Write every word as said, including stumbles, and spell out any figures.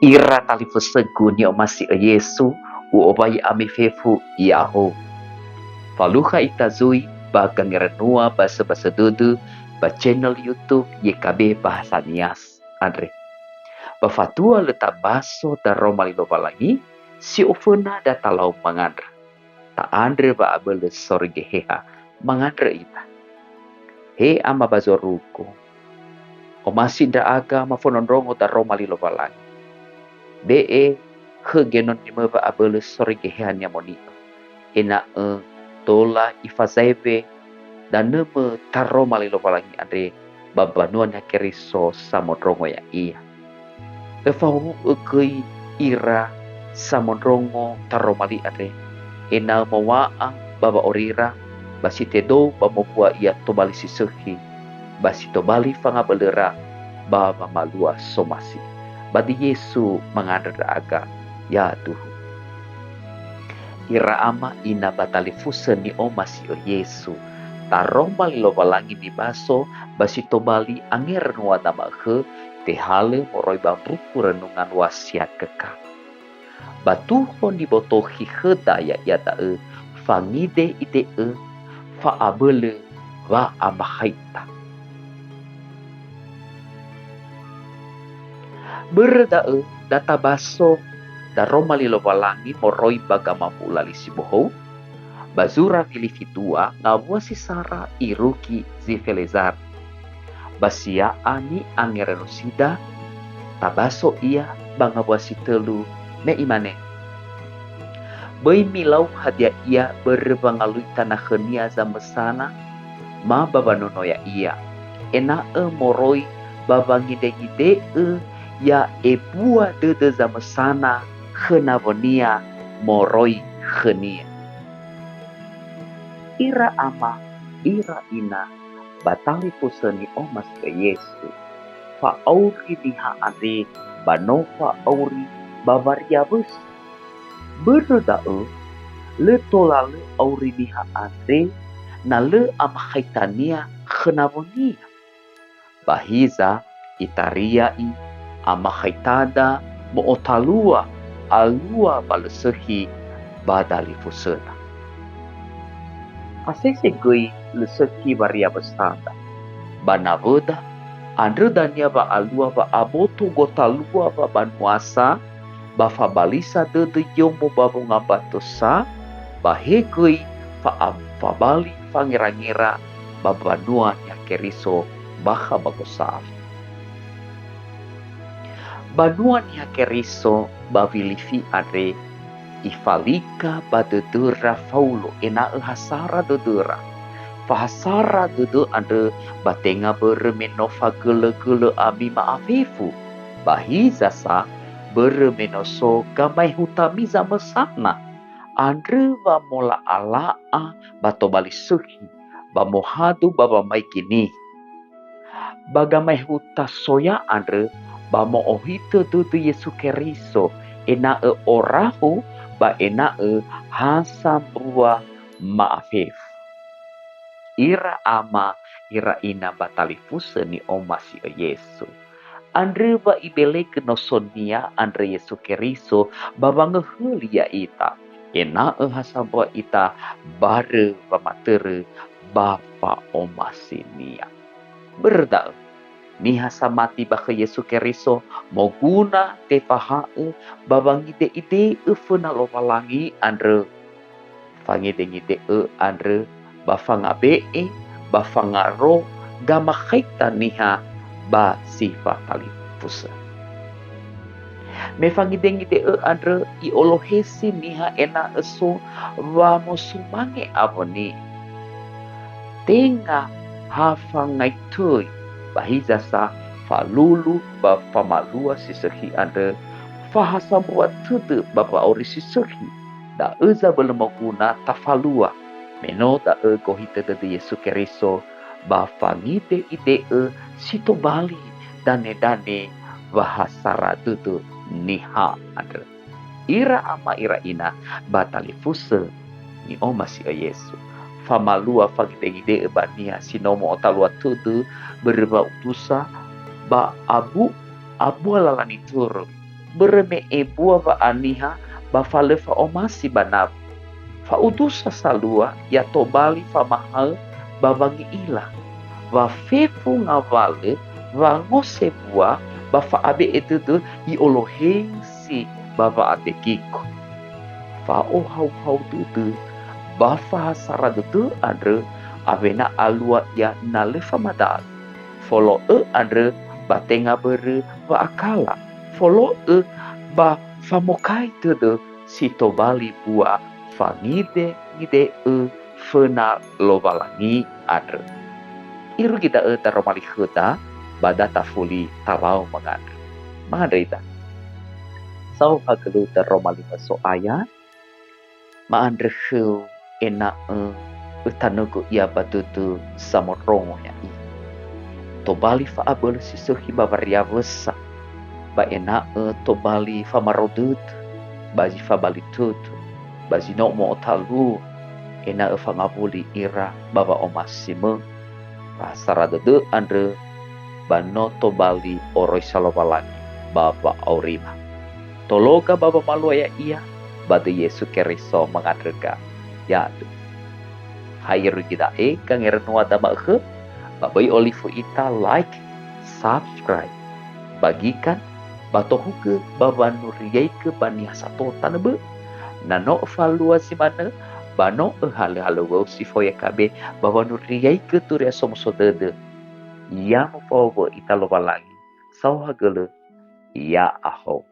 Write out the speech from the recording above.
Ira talifusögu ni'omasi'ö Yesu, u'owai ami fefu, ya'ahowu. Falukha ita zui ba gangeranua basöbasö dödö ba channel YouTube Y K B Bahasa Nias andre. Ba fatua lö tabaso daroma li Lowalangi, si oföna datalau mangandrö. Ta'andrö wa'abölö soroi Geheha, mangandrö ita. He Ama ba zorugo, omasi ndra'aga mafondrondrongo daroma li Lowalangi. Be'e khö genonimö wa'abölö soroi Geheha ni'amoni'ö, ena'ö tola ifazaewe danömö taroma li Lowalangi andre ba mbanua Niha Keriso samondrongo ya'ia. Öfahowu'ö göi ira samondrongo taroma li andre, ena'ö mowa'a ba wa'aurira, ba si tedou ba mowua ia tobali si sökhi, ba si tobali fangabölöra ba wamalua somasi. Ba di Yesu mangandrö ndra'aga, yaduhu. Ira ama ina ba talifusö ni'omasi'ö Yesu, taroma li Lowalangi nibaso ba si tobali angeranua na ma'ökhö, tehalö moroi ba mbuku Renungan Wasiat Kekal. Ba tuho nibotokhi khöda ya'ia da'ö, fangide'ide'ö, fa'abölö wa'amakhaita. Börö da'ö, da tabaso daroma li Lowalangi moroi ba gamambu'u lali si bohou, ba zura Filifi dua ngawua si sara irugi zi felezara. Ba sia'a ni'angeranusida, tabaso ia ba ngawua si tölu me imane, "Böi milau hadia ia börö wangalui tana khönia zamösana, ma ba wanono ya'ia, ena'ö moroi ba wangidengide'ö ya ebua dödö zamösana khö nawönia moroi khönia." Ira ama, ira ina, ba talifusö ni'omasi'ö Yesu, fa'auri niha andre ba no fa'auri ba wariawösi. Börö da'ö, lö tola lö auri niha andre na lö amakhaitania khö nawönia. Ba hiza, itaria'i amakhaitada mo'otalua alua ba lö sökhi ba dalifusöda. Asese göi lö sökhi wariawösada. Ba nawöda, andrö dania wa'alua wa'aboto gotalua wabanuasa, ba fabalisa dödö yomo ba wongambatösa, ba he göi fa'a-, fabali fangerangera ba mbanua Niha Keriso bakha ba gosali. Mbanua Niha Keriso ba Filifi andre, ifalika ba dödöra Faulo ena'ö ha sara dödöra. Fahasara dödö andrö ba tenga börö me no fagölögölö ami ma'afefu, ba hiza sa börö me no so gamaehutami zamösana, andrö wa mola'ala'a ba tobali sökhi, ba mohadu ba wamaigi niha. Ba gamaehuta soya andrö ba mo'ohitö dödö Yesu Keriso, ena'ö orahu ba ena'ö ha sambua ma'afefu. Ira ama, ira ina ba talifusö ni'omasi'ö Yesu. Andrö wa ibelegö nosonia andrö Yesu Keriso ba wangöhöli ya'ita, ena'ö ha sambua ita barö wamatörö ba fa'omasinia. Börö da'ö, niha samati ba khö Yesu Keriso moguna tefaha'ö ba wangide'ide'ö föna Lowalangi andrö. Fangidengide'ö andrö ba fangabe'e, ba fangaro gamakhaita niha ba si fatalifusö. Me fangidengide'ö andrö i'olohesi niha ena'ö so wamosumange awöni. Tenga ha fangai töi, ba hiza sa falulu ba famalua si sökhi andrö, fahasambua tödö ba wa'auri si sökhi. Da'ö zabölö moguna tafalua, me no da'ö gohitö dödö Yesu Keriso ba fangide'ide'ö si tobali danedane wahasara dödö niha andrö. Ira ama ira ina ba talifusö ni'omasi'ö Yesu. Famalua fangidengide'ö ba niha si no mo'otalua tödö börö wa'utusa ba abu-, abua lala nitörö. börö me ebua wa'aniha ba fa lö fa'omasi ba nawö. Fa'udusa salua ya tobali famahaö ba wangi'ila. Wa fefu ngawalö wango sebua ba fa'abe'e dödö i'olohesi ba wa'abegiko. Fa'ohauhau dödö ba fahasara dödö andrö awena alua ia na lö famada'ö. Folo'ö andrö ba tenga börö wa'akala. Folo'ö ba famokai dödö si tobali bua fangide-ngide'ö föna Lowalangi andrö. Irugi da'ö daroma li khöda ba da tafuli talau mangandrö. Mangandrö ita. Saohagölö daroma li So'aya, ma'andrö khöu ena'ö ötanögö ia ba dödö samondrongo ya'ia. Tobali fa'abölö si sökhi ba wariawösa, ba ena'ö tobali famaro dödö, ba zi fabali tödö, ba zi no mo'otaluo, ena'ö fangawuli ira ba wa'omasimö, fahasara dödö andrö ba no tobali oroisa Lowalangi ba wa'aurima. Tologa ba wamalua ya'ia, ba döi Yesu Keriso mangandröga. Ya'aduhu. Ha irugi da'e gangerönua dama'ökhö, ba böi olifu ita like, subscribe, bagikan, ba tohugö ba wanuriaigö ba niha sato tanö bö'ö. Na no öfalua zi manö, ba no öhalöhalö wöu si fao Y K B ba wanuriaigö Turia Somuso Dödö. Ya mufao wö'ö ita Lowalangi, saohagölö, ya'ahowu.